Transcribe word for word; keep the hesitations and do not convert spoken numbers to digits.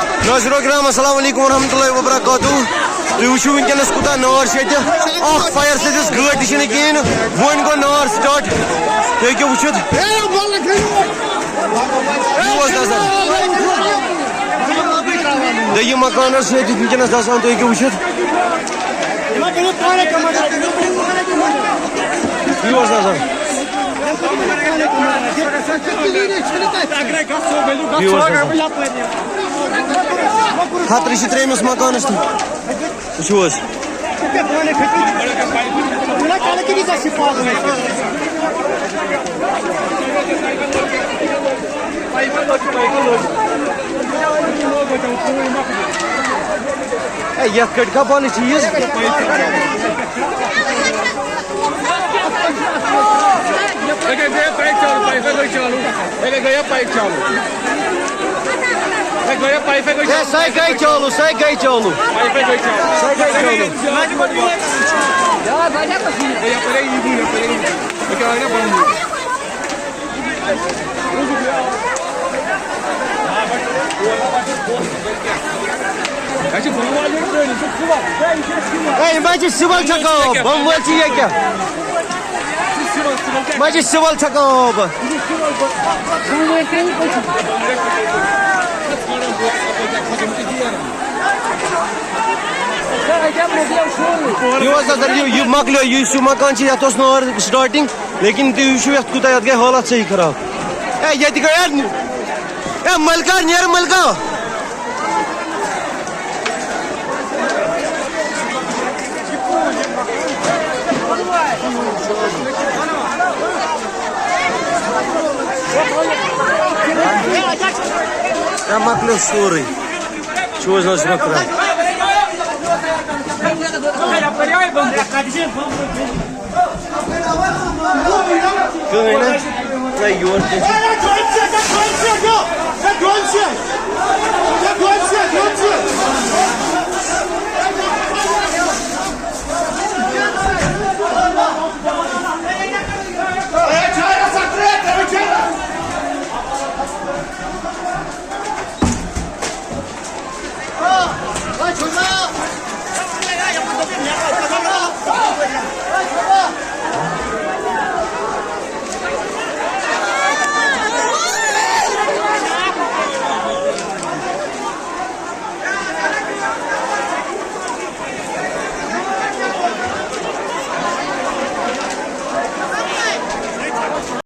ناظرو کرام، السلام علیکم ورحمۃ اللہ وبرکاتہ۔ تُہۍ وٕچھِو وٕنکیٚنَس کوٗتاہ نار چھُ ییٚتہِ۔ اَکھ فایَر سۭتۍ ٲس گٲڑۍ تہِ چھِنہٕ کِہیٖنۍ نہٕ۔ وۄنۍ گوٚو نار سٹارٹ۔ تُہۍ ہیٚکِو وٕچھِتھ۔ یہِ اوس نظر۔ دوٚیِم مکان حظ چھُ ییٚتہِ وٕنکیٚنَس دَزان، تُہۍ ہیٚکِو وٕچھِتھ۔ یہِ اوس نظر۔ یہِ اوس نظر۔ خطرٕ چھِ ترٛیٚیمِس مکانَس تہِ۔ وٕچھِو حظ۔ ہے، یَتھ کٔٹۍ کھا پانہٕ چیٖز؟ ہے، گٔے، گٔے پایپ چالو، پایپَے گٔے چالو۔ ہے، گٔے، گٔے پایپ چالو۔ ہے، گٔے پایپَے گٔے ہے، چالو۔ سۄے گٔے چالو، سۄے گٔے چالو۔ پایپَے گٔے چالو۔ سۄے گٔے چالو۔ ہے، یَپٲرۍ ہے یی، یَپٲرۍ ہے یی۔ ہے، کیٛاہ آیہِ نا بَنٛد؟ اَسہِ چھِ بۄمہٕ والٮ۪ن ترٛٲومٕتۍ، یہِ چھُ صُبح۔ ہے، یِم حظ چھِ صُبحن چھَکان آب، بۄمہٕ وٲلۍ چھِ ییٚکیٛاہ۔ یِم حظ چھِ صُبحن چھَکان آب۔ یہِ اوس نظر، یہِ، یہِ مۄکلیو، یُس یہِ مکان چھُ، یَتھ اوس نار سٹارٹنگ، لیکن تُہۍ وٕچھِو یَتھ کوٗتاہ، یَتھ گٔے حالت صحیح خراب۔ ہے، ییٚتہِ گٔے، ہے، ہے، ملکہ، نیر ملکہ۔ ہے، مۄکلیو سورُے۔ چھُ حظ نظرِ کران؟ کٕہٕنۍ نہ؟ نہ، یور تہِ چھُ۔